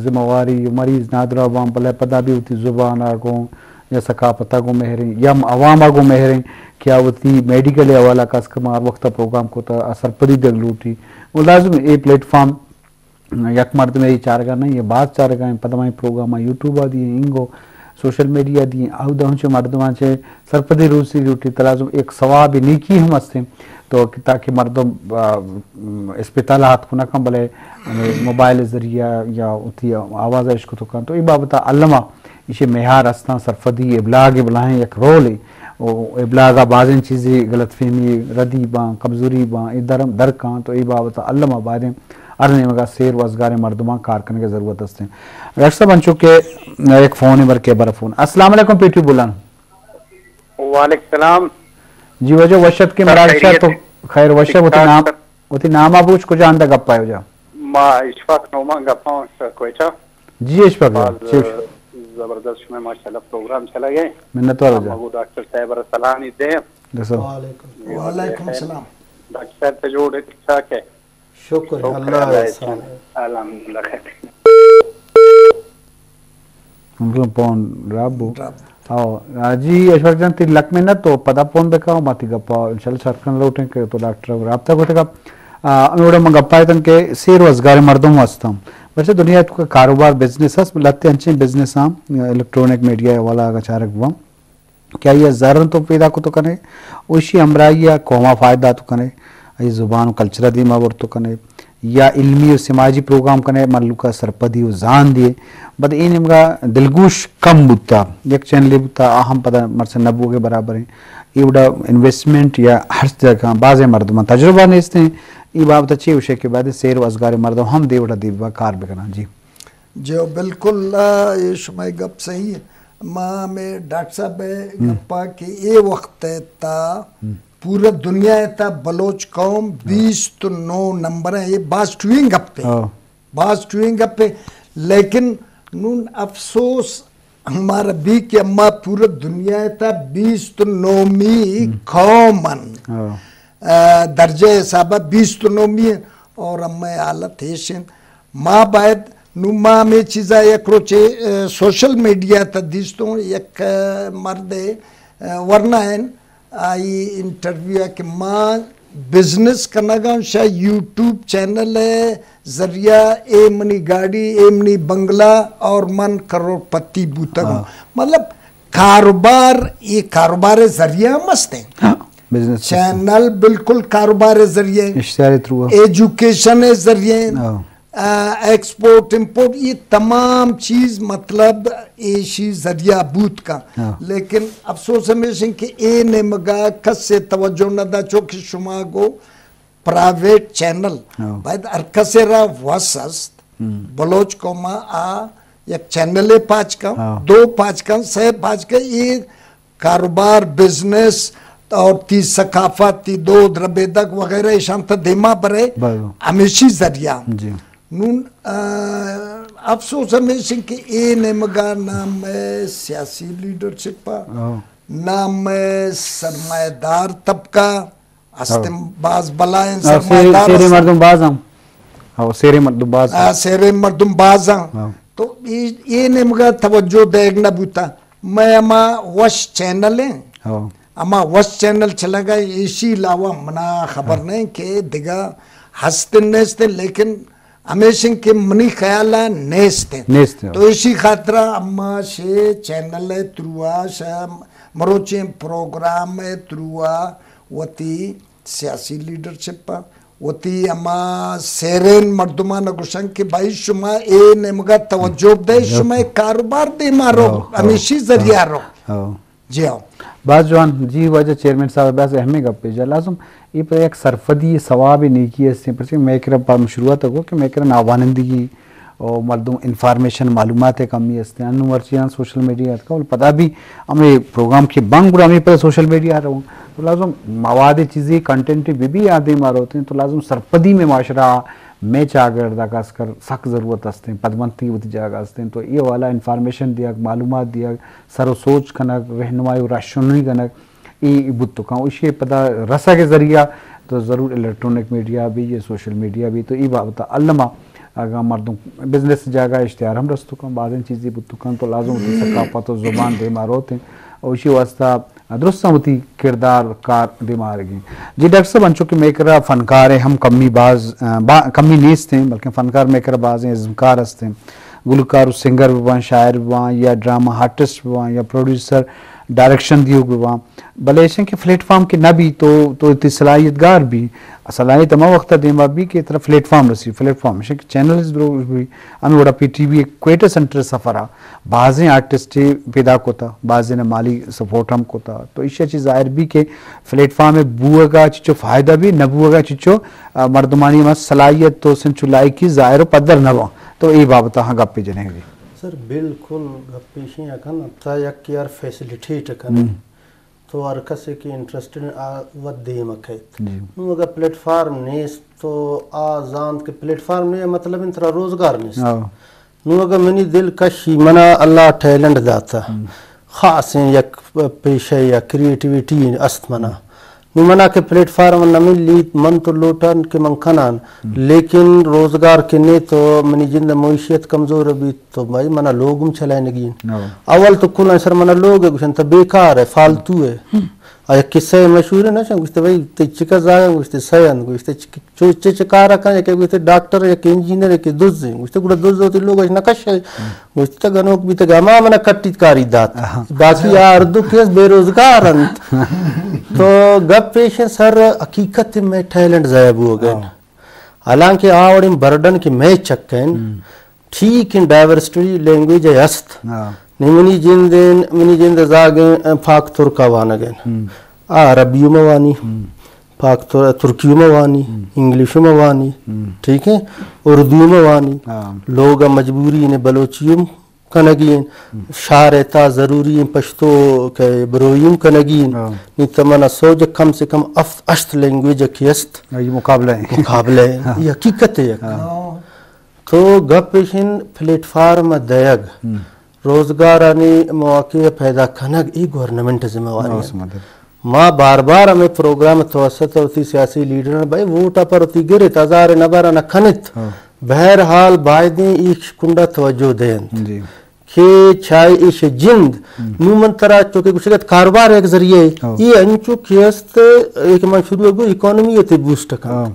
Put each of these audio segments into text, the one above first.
ذمہ واری، مریض نادراہ باں، بلے پدا بھی وتی زبان ءَ گوں یا ثقافت ءَ گوں مہریں یا عوام ءَ گوں مہریں کہ آ وتی میڈیکل ءِ حوالہ ءَ کس کم ہر وقت ءَ پروگرام کت ءَ سرپدی دیگ لوٹی۔ و لازم اے پلیٹ فارم یک مردمے ءِ چارگ ءَ نہ ایں، اے باز چارگ ءَ ایں، پدا ما اے پروگرام ءَ یوٹیوب ءَ دئیں، انگو سوشل میڈیا دئیں، اودا انچیں مردماں چہ سرپدی رسی لوٹی، تہ لازم ایک ثواب نیکی ہم ہستیں، تو کہ تاکہ مردم، آ، م، اسپتال ءَ اتک نہ کن، بلے ہمے موبائل ذریعہ یا وتی آواز ءَ اشکتو کن، تو اے بابت ءَ الما ایشی معیار ہستاں، سرپدی ابلاغ ءِ بلاہیں یک رولے، و ابلاغ ءَ بازیں چیزے غلط فہمی ردی باں، کمزوری باں، اے درم درکاں، تو اے بابت ءَ الما بایدیں ہر نیمگ ءَ سیر و ازگاریں مردماں کار کنگ ءِ ضرورت است انت۔ ڈاکٹر صاحب، انچو کہ یک فون بر کے بر فون۔ السلام علیکم پیٹی بولان۔ وعلیکم السلام۔ جی واجہ، وش اتکے، سر مراگش ءَ خیریت؟ تو خیر وش ءَ، ٹھیک وتی ٹھاک نام، سر۔ وتی نام ءَ بوش، کجا اندا گپ ءَ واجہ؟ ما اشفاق نومان گپاں سر کوئٹہ۔ جی اشفاق جان، باز چی وش؟ زبردست شمئے ماشاءاللہ پروگرام چلگ ءَ۔ منت وار واجہ۔ ما گو ڈاکٹر صاحب ءَ را سلام دیں۔ دسو۔ وعلیکم، جی، وعلیکم خیر۔ السلام۔ ڈاکٹر صاحب تو جوڑ ئے، ٹھیک ٹھاک ئے؟ شکر شکر اللہ اللہ احسان۔ احسان۔ الحمدللہ خیر۔ مطلب پون ڈراپ بو۔ ڈراپ۔ او، آ، جی اشفاق جان، تی لک منت، تو پدا پون بکا، ما تی گپا انشاءاللہ سر کن لوٹیں کہ تو ڈاکٹر ءَ رابطہ کتگا۔ آ، ہمے وڑا من گپا اتن کہ سیر و ازگار مردم ہستاں۔ بچہ دنیا تو کاروبار بزنس ہست، لہتے انچیں بزنس ہاں، الیکٹرانک میڈیا ءِ حوالہ اگاں چارگ بواں۔ کہ آئی ءَ زر تو پیدا کتو کنے، و ایشی ہمراہی ءَ قوم ءَ فائدہ تو کنے، آئی زبان و کلچر ءَ دیما برتو کنے، یا علمی و سماجی پروگرام کنے، مہلوک ءَ سرپدی و زان دیے۔ بد اے نیمگا دلگوش کم بوتا، یک چینلے بوتا، آ ہم پدا مرچی نہ بوگ ءِ برابر ایں۔ اے وڑا انویسٹمنٹ یا ہر جگہ بازیں مردماں تجربہ نیست ایں۔ اے بابت ءَ چے گوشے کہ باید سیر و ازگار مردم ہم دے وڑا دیما کار بکناں؟ جی۔ جو بالکل، آ، اے شمئے گپ صحیح ایں۔ ما ہمے ڈاکٹر صاحب ءِ ہم۔ گپا کہ اے وقت ءِ تا ہم۔ پورا دنیا ءِ تا بلوچ قوم ہاں۔ بیست و نو نمبر ایں، اے باز ٹوہیں گپ ایں۔ ہاں۔ باز ٹوہیں گپ ایں، لیکن نون افسوس ہمارا بی کہ اما پورا دنیا ءِ تا بیست و نومی ہم۔ قوم ایں۔ ہاں۔ آ، درجہ ءِ حساب ءَ بیست و نومی ایں اور اما حالت ایش ایں۔ ما باید نوں ما ہمے چیزا یک روچے، آ، سوشل میڈیا ءِ تا دیستوں یک، آ، مردے، آ، ورنا ایں، آئی انٹرویو ءَ کہ ما بزنس کنگاں شہ یوٹیوب چینل ءِ ذریعہ، اے منی گاڑی، اے منی بنگلہ اور من کروڑ پتی بوتگاں۔ ہاں۔ مطلب کاروبار، اے کاروبار ءِ ذریعہ ہم است ایں۔ ہاں، بزنس است ایں۔ چینل بالکل کاروبار ءِ ذریعہ ایں۔ اشتہار ءِ تھرو۔ ایجوکیشن ءِ ذریعہ ایں۔ ہاں۔ آ، ایکسپورٹ، امپورٹ، اے تمام چیز مطلب ایشی ذریعہ بوت کن۔ ہاں۔ لیکن افسوس ہمیش ایں کہ اے نیمگا کسے توجہ نہ دا، چونکہ شما گو پرائیویٹ چینل، ہاں۔ باید ہر کسے را وس است۔ ہم۔ بلوچ قوم آ یک چینلے پاچ کن، ہاں۔ دو پاچ کن، سے پاچ کن، اے کاروبار، بزنس اور تی ثقافت، تی دود، ربیدگ وغیرہ ایشان تا دیما برے، بلے۔ ہمیشی ذریعہ۔ جی۔ نون، آ، افسوس ہمیش ایں کہ اے نیمگا نہ مئے سیاسی لیڈرشپ، ہاں۔ نہ مئے سرمایہ دار طبقہ، ہستیں ہاں۔ باز بلائیں ہاں، سرمایہ سیرے، دار سیرے ہستیں۔ مردم باز ہم۔ ہاں، سیرے مردم باز ہم۔ آ، سیرے مردم باز ہم۔ ہاں۔ تو اے، اے نیمگا توجہ دیگ نہ بوتا۔ مئے ہما وش چینل ایں۔ ہاں۔ ہما وش چینل چلگا، ایشی علاوہ منا خبر ہاں۔ نہ ایں کہ دگہ ہستیں نیستیں، لیکن ہمیش ایں کہ منی خیال ءَ نیست ایں۔ نیست ایں۔ تو ایشی خاطرا اما شے چینل ءِ تھرو ءَ، شے مروچیں پروگرام ءِ تھرو ءَ وتی سیاسی لیڈرشپ ءَ، وتی ہما سیرین مردماں گوشن کہ بھائی شما اے نیمگا توجہ بدے، ہاں۔ شما اے کاروبار دیما رو، ہاں، ہاں، ہمیشی ذریعہ ہاں، رو۔ ہاں۔ جی ہاں۔ باز جوان، جی واجہ چیئرمین صاحب، باز اہمیں گپے جا۔ لازم اے پر یک سرپدی، ثواب، نیکی ہستیں، پرچہ مئے کرا پہ شروعات گو کہ مئے کرا ناوانندگی او مردم انفارمیشن، معلومات ءِ کمی ہستیں۔ انوں مرچی آں سوشل میڈیا اتکا، بلے پدا بھی ہمے پروگرام کہ بنگ گڑا ہمے پر سوشل میڈیا رو۔ تو لازم مواد چیزی کنٹینٹ بی بی آ دیما روتیں، تو لازم سرپدی مئے معاشرہ، مئے چاگرد ءَ خاص کر سک ضرورت ہستیں، پدمنتی وتی جاگہ ہستیں۔ تو اے والا انفارمیشن دیگ، معلومات دیگ، سر و سوچ کنگ، رہنمائی و راہشونی کنگ، اے بوت کن۔ ایشی پدا رسگ ذریعہ تو ضرور الیکٹرانک میڈیا بھی یا سوشل میڈیا بھی، تو اے بابت الما اگاں مردم بزنس جاگہ اشتہار ہم رستو کن، بازیں چیزی بوتو کن، تو لازم وتی ثقافت و زبان دیما روت انت۔ و اشی واسطہ درستاں وتی کردار کار دیما آرگی۔ جی ڈاکٹر صاحب، انچو کہ مئے کرا فنکار ہم کمی باز، آ، با-، کمی نیست ہیں، بلکہ فنکار مئے کرا بازیں ازمکار ہست ہیں۔ گلوکار و سنگر بباں، شاعر بباں یا ڈرامہ آرٹسٹ بباں یا پروڈیوسر، ڈائریکشن دیوک بباں، بلے ایشیں کہ پلیٹ فارم کہ نہ بی تو، تو وتی صلاحیت گار بی۔ صلاحیت ہما وقت دیما بی کہ ترا پلیٹ فارم رسی۔ پلیٹ فارم ایشیں کہ چینلز درو بی۔ ہمیں وڑا پی ٹی وی کوئٹہ سینٹر سفرا بازیں آرٹسٹ پیدا کتا، بازیں مالی سپورٹ ہم کتا۔ تو ایشی چیز ظاہر بی کہ پلیٹ فارم بوگا چچو فائدہ بی، نہ بوگا چچو، آ، مردمانی ہما صلاحیت تو سنچو لائقی ظاہر و پدر نہ باں۔ تو اے بابت ہاں گپے جنیں گی۔ سر، بالکل گپ ایشیں اکن، تا یک یار فیسلیٹیٹ کن۔ ہم۔ تو ہر کسے کہ انٹرسٹڈ آ وت دیم کیت۔ جی۔ نوں اگہ پلیٹ فارم نیست تو آ زانت کہ پلیٹ فارم نے مطلب انت ترا روزگار نیست۔ ہاں۔ نوں اگہ منی دل کشی، منا اللہ ٹیلنٹ داتا۔ ہم۔ خاصیں یک پیشہ یا کریٹیویٹی است منا۔ ہم۔ نوں منا کہ پلیٹ فارم نہ ملیت، من تو لوٹان کہ من کنان، ہم۔ لیکن روزگار کہ نے تو منی جند معیشت کمزور بیت۔ تو بھائی، منا لوگ ہم چلائینگی انت۔ ہاں۔ اول تو کلاں سر منا لوگ ء گوشنت، تو بیکار ہے، فالتو ہے۔ ہم۔ آ یک قصہ مشہور ہے نا، گوشتے بھائی، تئی چکا زاگا؟ گوشتے سیان۔ گوشتے چک-، چو-، چے چے کار کن؟ یکے گوشتے ڈاکٹر، یکے انجینئر، یکے دز ہے۔ گوشتے گڑا دز ہوتی لوگ اش نہ کش ہے۔ ہم۔ گوشتے گنوک بیتگ ہما منا کٹیت کاری دات۔ ہاں۔ باقی آ ہر دو کیس بے روزگار انت۔ تو گپ پیش ہے سر، حقیقت میں ٹیلنٹ ضائع بوگ ء۔ ہاں۔ حالانکہ آ وڑیں برڈن کہ مئے چک ء انت، ہم۔ ٹھیک انت، ڈائیورسٹی لینگویج ء است۔ ہاں۔ نی منی جند ء، منی جند ء زاگیں پاک ترک ء وانگ ء انت۔ ہم۔ آ عربی ء وانی، ہم۔ پاک تر-، ترکی ء وانی، ہم۔ انگلش ء وانی، ہم۔ ٹھیک ہے، اردو ء وانی۔ ہاں۔ لوگ ء مجبوری انت بلوچی ء کنگی انت۔ ہم۔ شہر ء تا ضروری انت پشتو کہ بروئی ہم کنگی انت۔ ہاں۔ نی تو منا سوج کم سے کم ہفت ہشت لینگویج کہ است۔ آئی مقابلہ ہے۔ مقابلہ ہے۔ ہاں۔ یہ حقیقت ہے یک۔ ہاں۔ تو گپ ایش انت پلیٹ فارم دئیگ، ہم۔ روزگارانی مواقع پیدا کنگ، ای گورنمنٹ ء ذمہ واری ہاں، انت۔ ما بار بار ہمے پروگرام توسط وتی سیاسی لیڈران بھائی ووٹ ء پر وتی گرت، ہزار نبر نہ کنت۔ ہاں۔ بہرحال بایدیں ایش کنڈا توجہ دینت۔ جی۔ کہ چاہے ایش جند، ہم۔ نوں من ترا چونکہ گوشگت کاروبار یک ذریعہ ہے۔ ہاں۔ یہ انچو کہ است، ایک من شروع گو اکانومی تے بوسٹ کن۔ ہاں۔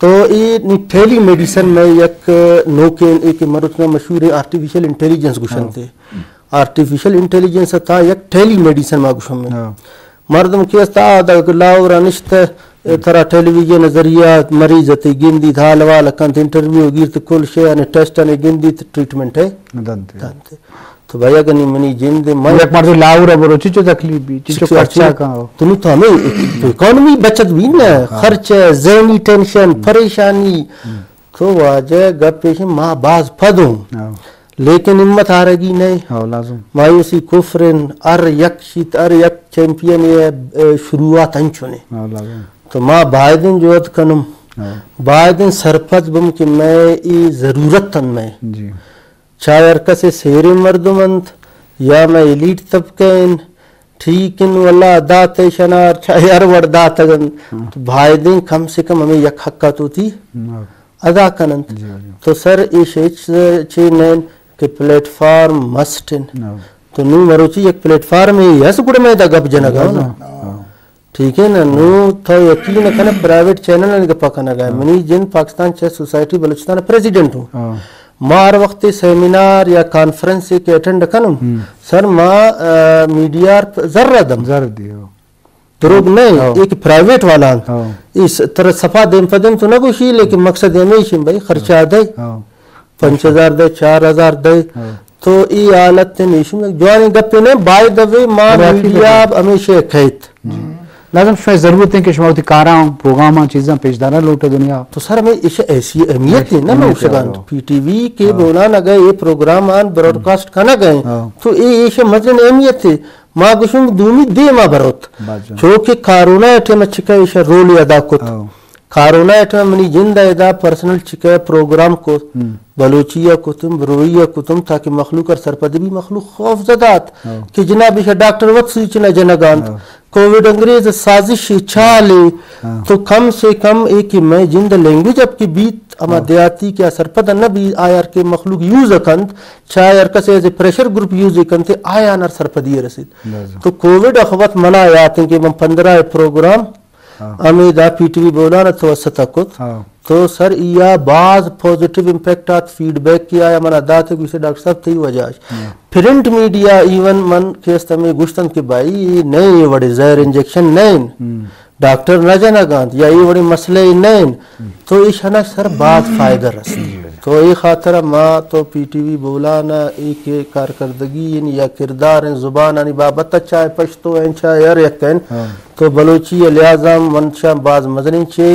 تو اے نی ٹیلی میڈیسن میں یک نوکیں، اے کہ مروچنا مشہور ہے، آرٹیفیشل انٹیلیجنس گوشنتے۔ ہاں۔ آرٹیفیشل انٹیلیجنس تا یک ٹیلی میڈیسن ما گوشن میں۔ ہاں۔ مردم کہ استا آ دا لاہور نشتہ، اے ترا ٹیلی ویژن ذریعہ مریض تے گندی، حال حوال کنت، انٹرویو گیرت، کل شے نے ٹیسٹ نے گندی، ٹریٹمنٹ ہے۔ دنتے۔ دنتے۔ تو بھائی اگہ نی منی جند من یک مردم لاہور ء برو، چچو تکلیف بی، چچو چچو خرچہ چچو کن۔ تو نو تو ہمیں تو اکانومی بچت بی نا، ہاں۔ خرچہ، ذہنی ٹینشن، ہم۔ پریشانی۔ ہم۔ تو واجہ گپ پیش ما باز پدوں۔ ہاں۔ لیکن ہمت ہارگی نہیں۔ ہاں، لازم۔ مایوسی کفرن، ہر یک شیت، ہر یک چیمپئن یہ، اے، شروعات انچنے۔ ہاں، لازم۔ تو ما بایدن جوت کنم۔ ہاں۔ بایدن سرپد بم کہ میں ای ضرورت تن میں۔ جی۔ چاہے ہر کسے سیریں مردم انت یا مئے ایلیٹ طبقہ انت، ٹھیک انت، واللہ دات ء شنار چاہے ہر وڑ داتگ انت، ہاں۔ تو بایدیں کم سے کم ہمیں یک حق ء تو وتی ہاں۔ ادا کن انت۔ جی، جی۔ تو سر ایش ہچ چے نین کہ پلیٹ فارم مسٹ انت۔ ہاں۔ تو نوں مروچی یک پلیٹ فارم ہی ہست گڑا میں دا گپ جنگ ء۔ ہاں۔ ٹھیک ہے نا، نوں تو یقین کن پرائیویٹ چینل آنی گپا کنگا۔ ہاں۔ منی جند پاکستان چیس سوسائٹی بلوچستان پریزیڈنٹ ہوں۔ ہاں۔ ما ہر وقت سیمینار یا کانفرنس کے اٹینڈ کنم، ہم۔ سر ما، آ، میڈیا ر زر دم۔ زر دیو۔ دروگ نہیں، ہاں۔ ایک پرائیویٹ والا۔ ہاں۔ اس طرح صفا دیم پہ دیم تو نہ گوشی، لیکن مقصد ہمیش ہے بھائی، خرچہ دے۔ ہاں۔ پنچ ہزار دے، چار ہزار دے۔ ہاں۔ تو ای حالت تے نیشم یک جوانیں گپے نہ، بائی دا وے ما بلے حقیقت میڈیا ہے۔ اب ہمیشہ کھیت۔ جی۔ لازم شما ضرورت ہے کہ شما وتی کاراں، پروگراماں، چیزاں پیش داراں لوٹے دنیا۔ تو سر ہمیں ایش ایسی اہمیت ہے نا، اہمیت نوشگان ہے۔ پی ٹی وی کے ہاں۔ بونا نہ گئے، یہ پروگرام آن براڈکاسٹ ہاں۔ کرنا گئے۔ ہاں۔ تو اے ایش مزن اہمیت ہے۔ ما گوشم دومی دیما بروت۔ باجا۔ چونکہ کارونا ٹیم چکا ایش رول ادا کت۔ ہاں۔ کرونا ءِ ٹائم منی جند ءَ ادا پرسنل چکہ پروگرام کو، بلوچی ءَ کتم، بروئی ءَ کتم، تاکہ مخلوق ءَ سرپد بی، مخلوق خوف زدہ ات کہ جناب ایشا ڈاکٹر وت سوچنا جنگا انت۔ کووڈ انگریز سازش چالے، تو کم سے کم اے کہ مئے جند لینگویج اب کہ بیت، ہما دیہاتی کہ آ سرپد نہ بی، آ ہر کہ مخلوق یوز کنت، چاہے ہر کس ایز اے پریشر گروپ یوز کنت، آیان ہر سرپدی رسیت۔ تو کووڈ ءَ خبت منا یات انت کہ من پندرہ ءِ پروگرام ہمے دا پی ٹی وی بولان ءَ تو استا کت۔ تو سر، ایا باز پازیٹیو امپیکٹ آت، فیڈ بیک کہ آیا منا دات، گوشتے ڈاکٹر صاحب تئی وجہ اش۔ پرنٹ میڈیا ایون من کہ است ہمے گوشتن کہ بھائی اے نئے، اے وڑے زہر انجیکشن نئے، ڈاکٹر نہ جنگ انت یا اے وڑے مسئلہ نئے، تو ایشانا سر باز فائدہ رست۔ تو اے خاطر ما تو پی ٹی وی بولان ءَ اے کہ کارکردگی یا کردار زبانانی بابت ءَ چاہے پشتو ہیں چاہے ہر یک ہیں، تو بلوچی ءِ لحاظ ءَ من چا باز مزنیں چے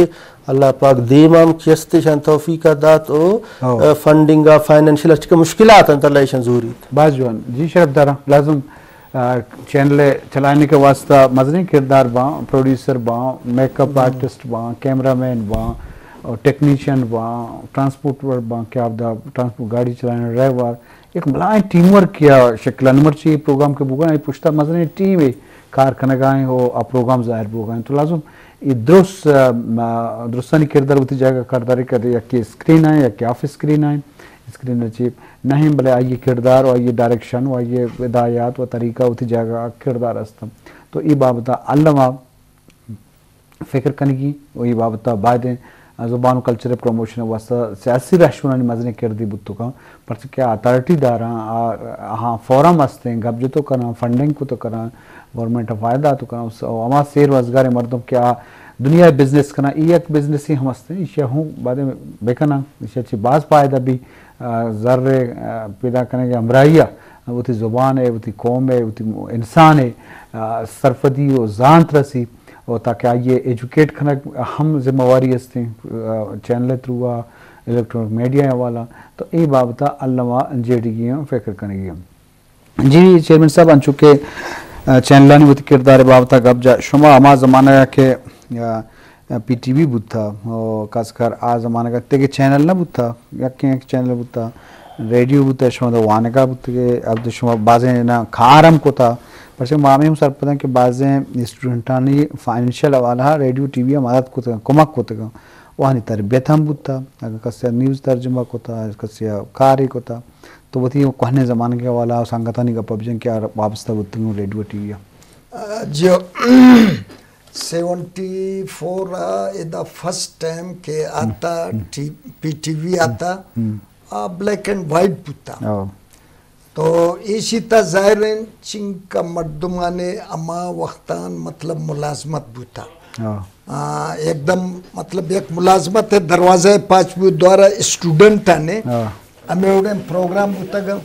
اللہ پاک دیم ہم کستشان توفیق ءَ دات او، ہو۔ آ، فنڈنگ ءَ فائنینشل اچ کہ مشکلات انت، اللہ ایشان زوریت۔ باز جوان۔ جی شرف داراں، لازم، آ، چینل ءِ چلائینگ ءِ واسطہ مزنیں کردار باں، پروڈیوسر باں، میک اپ آرٹسٹ باں، کیمرہ مین باں، اور ٹیکنیشین باں، ٹرانسپورٹر باں، کہ آپ دا ٹرانسپورٹ گاڑی چلائینگ ڈرائیور، یک بلاہیں ٹیم ورک یا شکل ءَ نمرچی پروگرام کہ بوگا اے پشتا مزنیں ٹیم اے کار کنگا ایں او آ پروگرام ظاہر بوگا ایں۔ تو لازم اے درست، آ، درستانی کردار وتی جاگہ کردار کدے، یکے اسکرین ایں، یکے آف اسکرین ایں۔ اسکرین چی نہ ایں، بلے آئی کردار و آئی ڈائریکشن و آئی ہدایات و طریقہ وتی جاگہ کردار است۔ تو اے بابت الما فکر کنگی و اے بابت ءَ باید ایں زبان و کلچر ءِ پروموشن ءِ واستہ سیاسی رہشونانی مزنیں کردے بوت کنت، پرچہ کہ آ اتھارٹی داراں، آ، آہاں فورم ہستیں، گپ جت کناں، فنڈنگ کت کناں، گورنمنٹ ءَ فائدہ دات کناں، و ہما سیر روزگاریں مردم کہ آ دنیا ءَ بزنس کناں، اے یک بزنسے ہم ہستیں، ایشی ءَ ہوں باید ایں بکناں، ایشی ءَ چہ باز فائدہ بی، آ، زر ءِ، آ، پیدا کنگ ءِ ہمراہی ءَ وتی زبان ءِ، وتی قوم ءِ، وتی انسان ءِ، آ، سرپدی و زانت رسی۔ و تاکہ آئی ءَ ایجوکیٹ کنگ ہم ذمہ واری استیں، آ، چینل ءِ تھرو آ، الیکٹرانک میڈیا ءِ حوالہ، تو اے بابت ءَ الما جیڑگی ایں، فکر کنگی ایں۔ جی چیئرمین صاحب، انچو کہ، آ، چینلانی وتی کردار ءِ بابت ءَ گپ جا، شما ہما زمانگ ءَ کہ، آ، پی ٹی وی بوتا، و خاص کر آ زمانگ ءَ دگہ چینل نہ بوتا، یکیں یک چینل بوتا، ریڈیو بوتا، شما دا وانگا بوتا کہ اب تو شما بازیں نا کار ہم کتا، پرچہ ما ہمے ہم سرپداں کہ بازیں اسٹوڈنٹانی فائنینشل حوالہ ءَ ریڈیو ٹی وی ءَ مدد کتگ، کمک کتگ، و آہانی تربیت ہم بوتا، اگر کسے ءَ نیوز ترجمہ کتا، کسے ءَ کارے کتا، تو وتی کوہنیں زمانگ ءِ حوالہ ءَ سنگتانی گپ ءَ بجن کہ آ وابستہ بوتگ ریڈیو ٹی وی ءَ۔ آ، جی، سیونٹی فور ءَ ادا فرسٹ ٹائم کہ آتا، ٹی-، پی ٹی وی آتا، آ، بلیک اینڈ وائٹ بوتا۔ تو ایشی تا ظاہر ایں چنکا مردمانے ہما وختان مطلب ملازمت بوتا۔ آ، ایک دم مطلب یک ملازمت ءِ دروازہ پاچ بو، دوارہ اسٹوڈنٹ آنے ہمیں اوڑیں پروگرام بوتگا،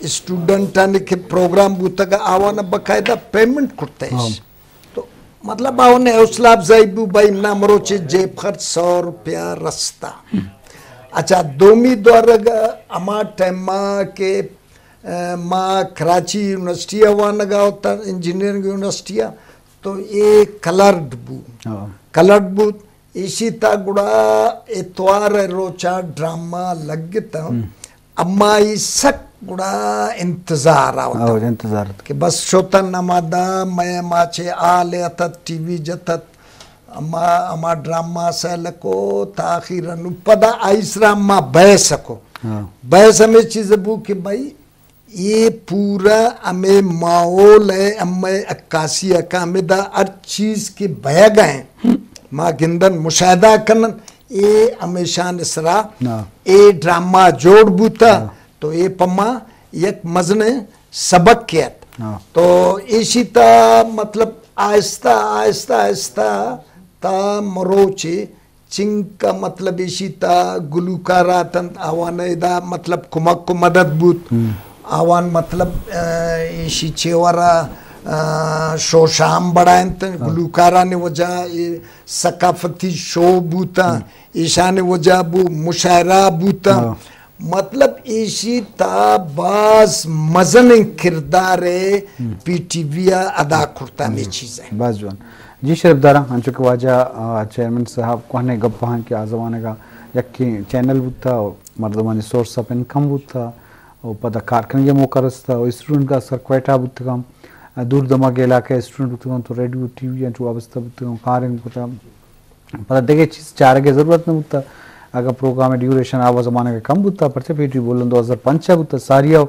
اسٹوڈنٹ آنے کہ پروگرام بوتگا، آوانا باقاعدہ پیمنٹ کرتے۔ تو مطلب آوانے حوصلہ افزائی بو، بھائی نا مروچے جیب خرچ سو روپیہ رستا۔ اچھا، دومی دورگ ہما ٹائما کہ، آ، ما کراچی یونیورسٹی ءَ وانگا ہوتا، انجینئرنگ یونیورسٹی ءَ، تو اے کلرڈ بو۔ کلرڈ بو، ایشی تا گڑا اتوار ءِ روچا ڈرامہ لگتا۔ اما ای سک گڑا انتظار آ ہوتا۔ انتظار ات۔ کہ بس شتن ہما دا مئے ماچے آلے اتت، ٹی وی جتت، اما، اما ڈرامہ سیل کو تا آخیر نو پدا آئی سرا ما بحث کو۔ بحث ہمیں چیز بو کہ بھائی اے پورا ہمیں ماحول ہے، ہمیں عکاسی ہے کہ ہمیں دا ہر چیز کے بیگ ہیں۔ ما گندن مشاہدہ کنن، اے ہمیشان سرا اے ڈرامہ جوڑ بوتا، تو اے پما یک مزن سبق کے ات۔ تو ایشی تا مطلب آہستہ، آہستہ، آہستہ تا مروچے چنکا مطلب ایشی تا گلوکار آتنت، آوان ادا مطلب کمک و مدد بوت۔ آوان مطلب، آ، ایشی چیورا، آ، شو شام بڑائنت، گلوکارانی وجہ اے ثقافتی شو بوتا، ایشانی وجہ بو مشاعرہ بوتا۔ مطلب ایشی تا باز مزنیں کردار پی ٹی وی ءَ ادا کرتا ہمے چیز ءَ۔ باز جوان۔ جی شرپداراں، انچو کہ واجہ، آ، چیئرمین صاحب کوہنیں گپ ہاں کہ آ زمانگا یکیں چینل بوتا و مردمانی سورس آف انکم بوتا و پدا کار کنگی موقع رستا و اسٹوڈنٹ کا سر کوئٹہ بوتگاں، آ، دور دماغ علاقہ اسٹوڈنٹ بوتگاں تو ریڈیو ٹی وی انچو وابستہ بوتگاں، کاریں بوتا۔ پدا دگہ چیز چارگی ضرورت نہ بوتا۔ اگاں پروگرام ڈیوریشن آ زمانگا کم بوتا، پرچہ پی ٹی وی بولن دو ہزار پنچ بوتا، ساریا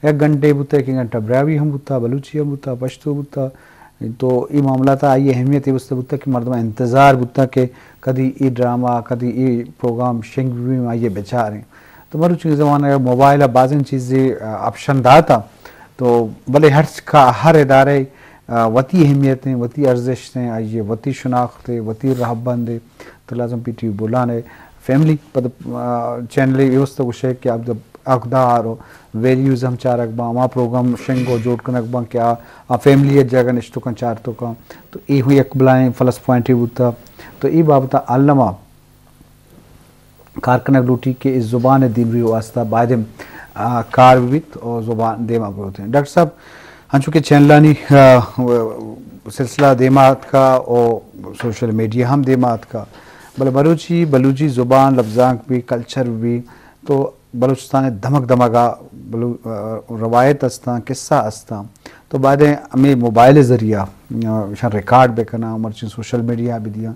یک گھنٹے بوتا، ایک گھنٹہ براہوئی ہم بوتا، بلوچی ہم بوتا، پشتو بوتا۔ تو اے معاملات آئی اہمیت اے واسطہ بوتا کہ مردم انتظار بوتا کہ کدی اے ڈرامہ، کدی اے پروگرام شنگ بی، آئی بچاریں۔ تو مروچی زمانہ موبائل بازیں چیزے، آ، آپشن داتا۔ تو بلے ہر کا، ہر ادارے، آ، وتی اہمیت ہیں، وتی ارزشت ہیں، آئی وتی شناخت ہے، وتی رہبند ہے۔ تو لازم پی ٹی وی بولان ہے۔ فیملی پد، آ، چینل اے واسطہ گوشے کہ اقدار و ویلیوز ہم چارگ باں، ہما پروگرام شنگ و جوڑ کنگ باں کہ آ، آ فیملی ء جاگہ نشتو کن چارتو کن۔ تو اے ہوں یک بلائیں پلس پوائنٹے بوتا۔ تو اے بابت ء الما کار کنگ لوٹی کہ اے زبان ء دیمروی واسطہ باید، آ، کار بیت و زبان دیما بروتیں۔ ڈاکٹر صاحب، انچو کہ چینلانی، آ، سلسلہ دیما اتکا و سوشل میڈیا ہم دیما اتکا، بلے مروچی بلوچی زبان لبزانک بی، کلچر بی، تو بلوچستان ء دمگ دمگ ء بلو-، ء روایت استاں، قصہ استاں، تو باید ہمیں موبائل ذریعہ، ء، شان ریکارڈ بکناں، مرچی سوشل میڈیا بدیاں،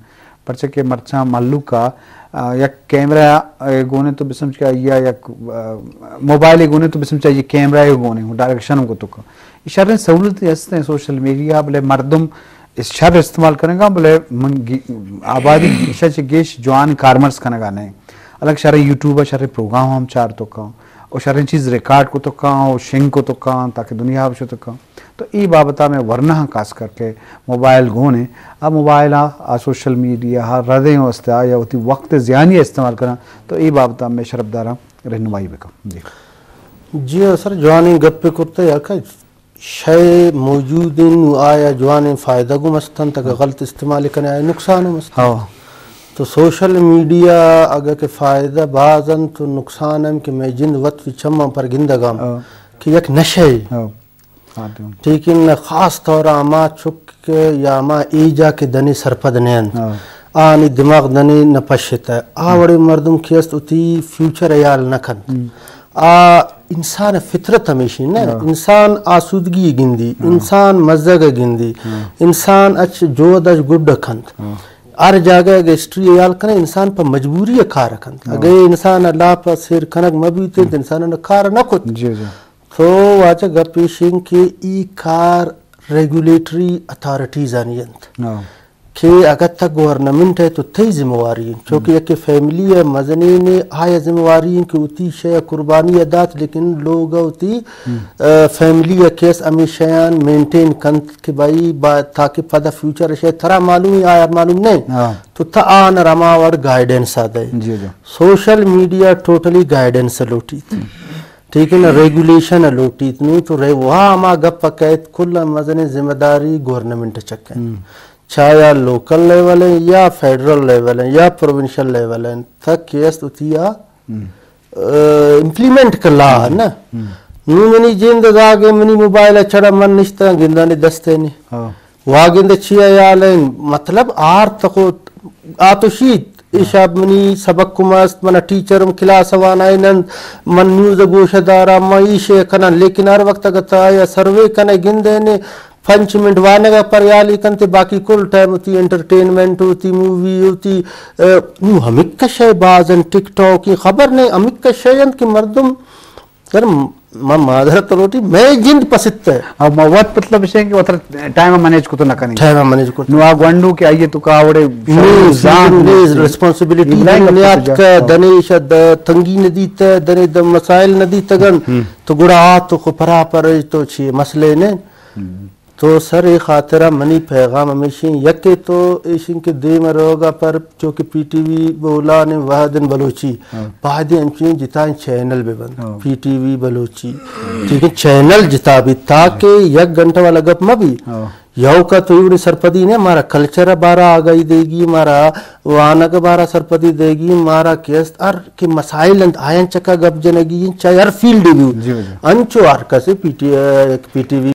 پرچہ کہ مرچاں مہلوک ء، ء، یک کیمرہ ء گونے تو بسمچ کہ آئی ء یک، ء، موبائل ء گونے تو بسمچ آئی کیمرہ ء گونے، ڈائریکشن کو تو کا۔ شریں سہولت استیں سوشل میڈیا، بلے مردم اس شر استعمال کنگا، بلے من گی-، آبادی ایشا چہ گیش جوان کارمرز کنگا نہ۔ الگ شریں یوٹیوب ء شریں پروگرام ہم چار تو کاں، او شریں چیز ریکارڈ کو تو کاں، او شنگ کو تو کاں، تاکہ دنیا بشو تو کاں۔ تو ای بابت ء میں ورنہ ہاں خاص کر کے موبائل گون ہیں، آ موبائل آ، آ سوشل میڈیا آ ردیں واسطے آ یا وتی وقت زیانی استعمال کراں، تو ای بابت ء میں شرپداراں رہنمائی بکن۔ جی۔ جی ہاں سر، جوانیں گپے کرتے یا کہ شے موجود انت، نوں آیا جوانیں فائدہ گوں است انت، اگہ غلط استعمال کنے آیا نقصان ہم است انت۔ ہاں۔ تو سوشل میڈیا اگہ کہ فائدہ باز انت تو نقصان ہم کہ مئے جند وت وی چماں پر گندگا ہاں۔ کہ یک نشے۔ ہاں۔ ہاں، تو۔ لیکن خاص طور ہما چک یا ہما ایجا کہ دنے سرپد نہ انت۔ ہاں۔ آنی دماغ دنے نہ پشتہ۔ آ ہم۔ وڑے مردم کہ است وتی فیوچر ہیال نہ کنت۔ ہم۔ آ انسان فطرت ہمیشی نہ، ہاں۔ انسان آسودگی گندی، ہاں۔ انسان مزگ گندی، ہاں۔ انسان اچ جہد اچ گڈ کنت۔ ہاں۔ ہر جاگہ اگہ ہسٹری یال کنے، انسان پہ مجبوری کار کنت۔ ہاں۔ اگہ انسان لاپ سیر کنگ مہ بیت، ہم۔ انسان کار نہ کت۔ جی، جی۔ تو واجہ گپ ایش انت کہ ای کار ریگولیٹری اتھارٹیز آنی انت۔ ہاں۔ کہ اگہ تہ گورنمنٹ ہے تو تئی ذمہ واری انت، چونکہ ہم۔ یک فیملی ہے مزنین ہے، آیا ذمہ واری انت کہ وتی شے قربانی ء دات، لیکن لوگ ء وتی، ہم۔ آ، فیملی ء کیس ہمیں شیان مینٹین کنت کہ بھائی با-، تاکہ پدا فیوچر شے ترا معلوم ہے، آیا معلوم نہیں۔ ہاں۔ تو تہ آن رما وڑ گائیڈنس آ دے۔ جی، جی۔ سوشل میڈیا ٹوٹلی گائیڈنس لوٹیت۔ ہم۔ ٹھیک ہے نا، ریگولیشن لوٹیت، نوں تو رے-، وہاں ہما گپ کہت کل مزنیں ذمہ داری گورنمنٹ چکے۔ ہم۔ چاہے آ لوکل لیول ہیں یا فیڈرل لیول ہیں یا پروونشل لیول ہیں، تک کہ است وتی آ، ہم۔ آ، امپلیمنٹ کلا ہم۔ نا۔ ہم۔ نوں منی جند داگے منی موبائل چڑا من نشتہ گندانی دستے نے۔ ہاں۔ واگند چی حیال ہیں؟ مطلب آر تخو آتوشیت۔ ہاں۔ ایشا منی سبق کم است، من ٹیچر ہم کلاس وانائے نند، من نیوز گوشہ دارا، من ایشے کنن، لیکن ہر وقت اگر تا یا سروے کنے گندے نے، پنچ منٹ وانگ ء پر یالی کنت، باقی کل ٹائم وتی انٹرٹینمنٹ، وتی مووی، وتی، ء، نوں ہمک شے باز انت، ٹک ٹاک، ای خبر نہیں، ہمک شے انت کہ مردم، سر، م-، ما معذرت لوٹی، میں جند پسیت ہے۔ او ما وت مطلب شے کہ وتر ٹائم مینج کو تو نہ کنی۔ ٹائم مینج کو۔ نو آ گونڈو کہ آئیے تو کا وڑے نیز، زان نیز، ریسپانسبلٹی نیات کا، دنے شد تنگی ندیت، دنے دم مسائل ندیتگن، ہم۔ تو گڑا آ تو خو پرا پر تو چی مسئلے نے۔ ہم۔ تو سر، اے خاطرا منی پیغام ہمیشیں، یکے تو ایشیں کہ دیم روگا پر چونکہ پی ٹی وی بولان وحدن بلوچی، ہاں۔ باید انچیں جتائیں چینل بہ بنت، ہاں۔ پی ٹی وی بلوچی، ٹھیک ہے، چینل جتا بیت تاکہ یک گھنٹہ والا گپ مہ بی۔ ہاں۔ یوکا تو ایوڑی سرپدی نے، مارا کلچر بارا آگاہی دے گی، مارا وانگ بارا سرپدی دے گی، مارا کہ است ہر کہ مسائل انت آیان چکا گپ جنگی، چاہے ہر فیلڈ بھی ہو۔ جی، جی۔ انچو ہر کسے پی ٹی، پی ٹی وی